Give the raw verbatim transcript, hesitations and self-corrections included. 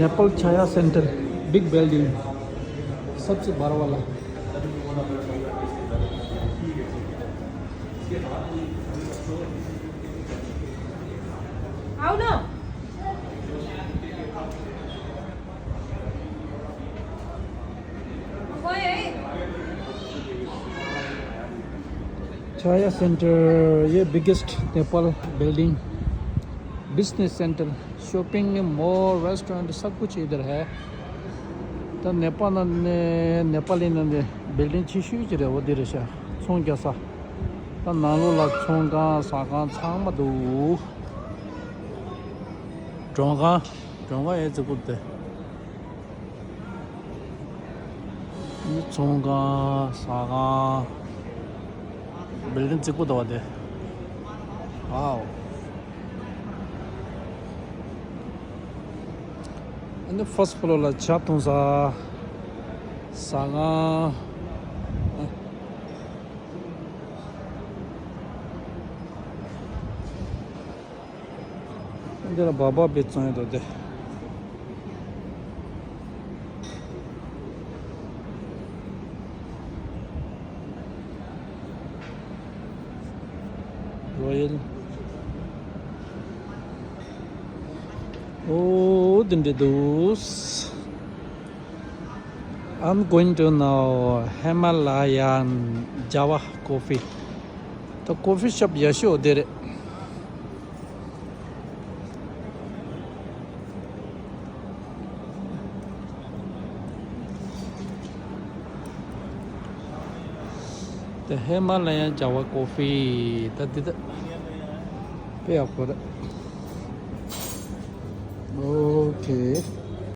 नेपाल Chhaya centre, big building, सबसे बड़ा वाला। आओ ना। छाया सेंटर, ये biggest Nepal building, business centre, shopping mall, restaurant, सब कुछ इधर है। ད་ནེ་པ་ལ་ནི་ནེ་པ་ལི་ནང་ནས་བིལ་ཌིང་ཆེ་ཤོས་ཅིག་རེད། འོ་འདི་རེད་ཤག་ཚོང་རྒྱག་ས། ད་ནང་ལོགས་ལ་ཚོང་ཁང་ཟ་ཁང་ཚང་མ་འདུག་མགྲོན་ཁང་། མགྲོན་ཁང་ཡང་རྫིག་པོ་འདུག་ཚོང་ཁང་ཟ་ཁང་། བིལ་ཌིང་རྫིག་པོ་འདུག་པ་དེ། ཝའོ། ཨ་ནི་ཕར་སི་ཕི་ལོར་ལ་ཇ་འཐུང་ས། ཟ་ཁང་། འདི་ལ་བཱ་བཱ་བེ་བཙོང་ཡོད་དོ་དེ། རོ་ཡལ། ཨོ་འདི་འདྲ་འདུག I'm going to now Himalayan Java coffee. ད་ཀོ་ཕི་ཤོབ་ཡག་ཤོས་འདི་རེད། ད་ཧི་མ་ལ་ཡན་ཇ་ཝ་ཀོ་ཕི་ད་འདི་ད་དཔེ་ཡག་པོ་རེད། ཨོ་ཁེ།